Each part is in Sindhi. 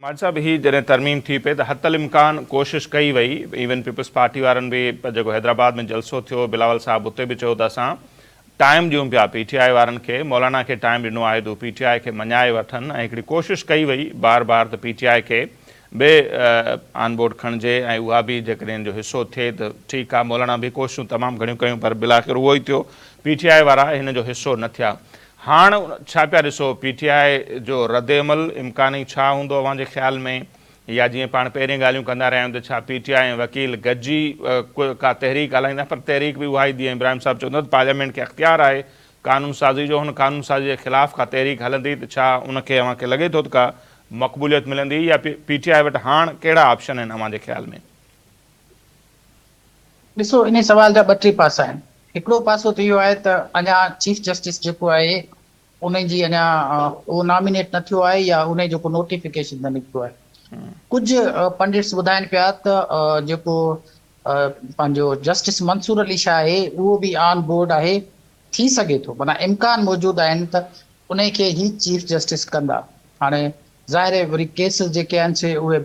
ماجد صاحب هي جڏهن ترميم ٿي پئي ته حتي الامڪان ڪوشش ڪئي وئي ايون پيپلز پارٽي وارن به جيڪو حيدرآباد ۾ جلسو ٿيو بلاول صاحب اتي به چيو ته اسان ٽائيم ڏيون پيا پي ٽي آء وارن کي مولانا کي ٽائيم ڏنو آهي ته هو پي ٽي آء کي مڃائي وٺن ۽ هڪڙي ڪوشش ڪئي وئي بار بار ته پي ٽي آء کي به آن بورڊ کڻجي ۽ اها به جيڪڏهن ان جو حصو ٿئي ته ٺيڪ آهي مولانا به ڪوششون تمام گهڻيون ڪيون پر بالاخر اهو ئي ٿيو پي ٽي آء وارا هن جو حصو نه ٿيا هاڻ ڇا پيا ڏسو پي ٽي آء جو ردعمل امڪاني ڇا هوندو اوهان جي خيال ۾ يا جيئن پاڻ پهرين ڳالهيون ڪندا رهيا آهيون ته ڇا پي ٽي آء ۽ وڪيل گڏجي ڪا تحريڪ هلائيندا پر تحريڪ به اها ئي جيئن ابراهيم صاحب چوندو ته پارليامينٽ کي اختيار آهي قانون سازي جو هن قانون سازي جي خلاف ڪا تحريڪ هلندي ته ڇا ان کي اوهان کي لڳي ٿو ته ڪا مقبوليت ملندي يا پي ٽي آء وٽ هاڻ ڪهڙا آپشن آهن اوهان جي خيال ۾؟ ڏسو انهي سوال جا ٻه ٽي پاسا آهن. هڪڙو پاسو ته اهو آهي ته اڃا چيف جسٽس جيڪو آهي انهي جي اڃا اهو نامينيٽ نه ٿيو آهي يا انهي جو ڪو نوٽيفڪيشن نه نڪتو آهي. ڪجهه پنڊٽس ٻڌائين پيا ته جيڪو پنهنجو جسٽس منصور علي شاهه آهي اهو به آن بورڊ آهي ٿي سگهي ٿو معنيٰ امڪان موجود آهن ته انهي کي هي چيف جسٽس ڪندا. هاڻي ظاهر آهي وري ڪيسز جيڪي آهن سي اهي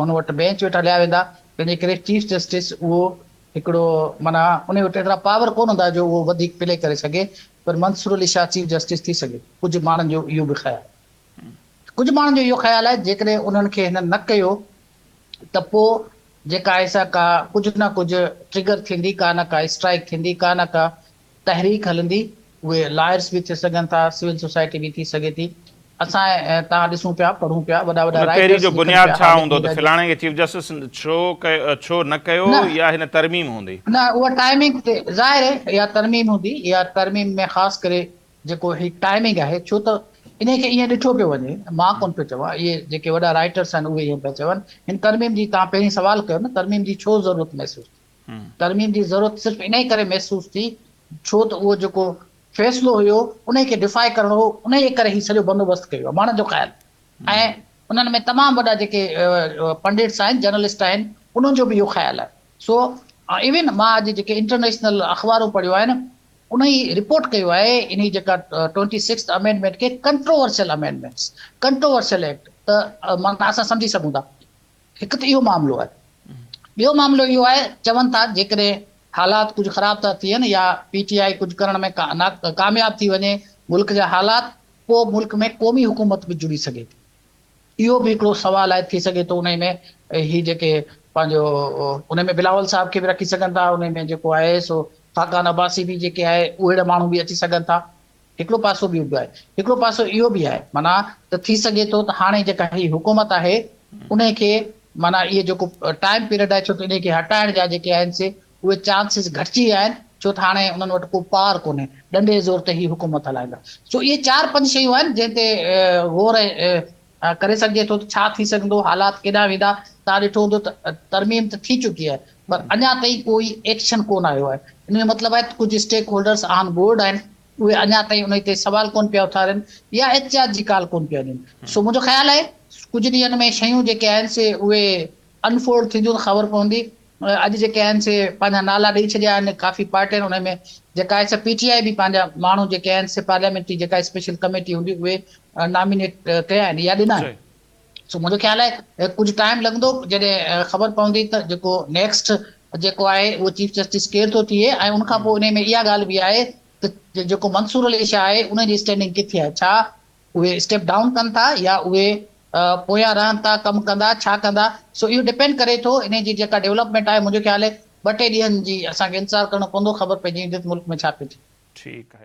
هن وٽ بينچ وٽ هليا ويندا تنهن جي ڪري چيف جسٽس اهو هڪڙو معنيٰ انهي وٽ ايترا پاور ڪونه هوندا جو اهو وڌيڪ پلي ڪري سگهي پر منصور علي شاهه چيف جسٽس ٿي سگهي ٿو ڪجهه ماڻهن جو اهو به خيال ڪجهه ماڻهن جو اهو خيال آهي جيڪڏهن انهن کي هنن نه ڪيو ته پوء جيڪا آهي سا ڪا ڪجهه نه ڪجهه ٽرگر ٿيندي ڪا نه ڪا اسٽرائيڪ ٿيندي ڪا نه ڪا تحريڪ هلندي، اهي لائرس به ٿي سگهن ٿا، سول سوسائٽي به ٿي سگهي ٿي. اسان ۽ توهان ڏسون پيا، پڙهون پيا، وڏا وڏا ان تحريڪ رائيٽرس جو لکن بنياد پيا ڇا عالم هوندو ته ميڊيا جي. فلاڻي کي چيف جسٽس ڇو ڪيو ڇو نه ڪيو نه. يا هن ترميم هوندي؟ نه اها ٽائمنگ تي ظاهر آهي اها ترميم هوندي، اها ترميم ۾ خاص ڪري جيڪو هي ٽائمنگ آهي ڇو ته انهي کي ائين ڏٺو پيو وڃي، مان ڪونه پيو چوان، اهي جيڪي وڏا رائيٽرس آهن اهي ائين پيا چون، هن ترميم جي توهان پهرين سوال ڪيو نه ترميم جي ڇو ضرورت محسوس ٿي؟ ترميم جي ضرورت صرف انهي ڪري محسوس ٿي ڇو ته اهو جيڪو فيصلو هيو انهي کي ڊفائي ڪرڻو هو انهي ڪري هي سڄو بندوبست ڪيو ويو ماڻهن جو خيال ۽ انهن ۾ تمام وڏا جيڪي پنڊٽس آهن جرنلسٽ آهن انهن جو به اهو خيال آهي سو ايون مان اڄ جيڪي انٽرنيشنل اخبارون پڙهيون آهن انهي رپورٽ ڪيو آهي انهي جيڪا ٽوئنٽي سڪس امينڊمينٽ کي ڪنٽروورشل امينڊمينٽس ڪنٽروورشل ايڪٽ ته معنيٰ اسان سمجهي سگهون ٿا هڪ ته اهو معاملو آهي. ٻيو معاملو اهو آهي چون ٿا جيڪڏهن حالات ڪجهه خراب ٿا ٿين يا پي ٽي آء ڪجهه ڪرڻ ۾ ڪامياب ٿي وڃي ملڪ جا حالات پوء ملڪ ۾ قومي حڪومت به جڙي سگهي ٿي. اهو به هڪڙو سوال آهي ٿي سگهي ٿو انهي ۾ هي جيڪي پنهنجو انهي ۾ بلاول صاحب کي به رکي سگهن ٿا انهي ۾ جيڪو آهي سو خاقان عباسي به جيڪي آهي اهڙا ماڻهو به اچي سگهن ٿا. هڪڙو پاسو ٻيو به آهي. هڪڙو پاسو اهو به آهي معنيٰ ته ٿي سگهي ٿو ته هاڻي جيڪا هي حڪومت آهي انهي کي معنيٰ اهي جيڪو ٽائيم پيريڊ آهي ڇو ته انهي کي هٽائڻ جا جيڪي آهن سي اهي چانسز گهٽجي ويا آهن ڇو ته هاڻي انهن وٽ ڪو پار ڪونهي ڏنڊي زور تي هي حڪومت هلائيندا سو اهي چار پنج شيون آهن جنهن تي غور ڪري سگهجي ٿو ته ڇا ٿي سگهندو حالات ڪيڏانهن ويندا توهان ڏٺو هوندو ته ترميم ته ٿي چڪي آهي پر اڃا تائين ڪوئي ايڪشن ڪونه آيو آهي ان جو مطلب آهي ته ڪجهه اسٽيڪ هولڊرس آن بورڊ آهن اهي اڃا تائين انهي تي سوال ڪونه پيا اٿارين يا احتجاج جي ڪال ڪونه پيا ڏين سو منهنجو خيال آهي ڪجهه ڏينهن ۾ شيون جيڪي آهن سي اهي انفولڊ ٿينديون ته خبر پوندي. اڄ جيڪي آهن سي پنهنجا نالا ڏئي ڇڏيا آهن ڪافي پارٽين انهي ۾ جيڪا آهي سا پي ٽي آء به پنهنجا ماڻهو جيڪي آهن سي پارليامينٽ جي جيڪا اسپيشل ڪميٽي هوندي اهي نامينيٽ ڪيا آهن يا ڏنا آهن سو منهنجو خيال آهي ڪجهه ٽائيم لڳندو جڏهن خبر پوندي ته جيڪو نيڪسٽ جيڪو آهي اهو چيف جسٽس ڪير ٿو ٿئي ۽ ان کان پوء انهي ۾ اها ڳالهه به آهي ته جيڪو منصور علي شاهه آهي ان جي اسٽينڊنگ ڪٿي آهي ڇا اهي اسٽيپ ڊائون ڪن ٿا يا اهي پويان رهن ٿا ڪم ڪندا ڇا ڪندا سو اهو ڊپينڊ ڪري ٿو انهي جي جيڪا ڊولپمينٽ آهي منهنجو خيال آهي ٻه ٽي ڏينهن جي اسان کي انتظار ڪرڻو پوندو خبر پئجي ويندي ته ملڪ ۾ ڇا پيو ٿئي. ٺيڪ آهي.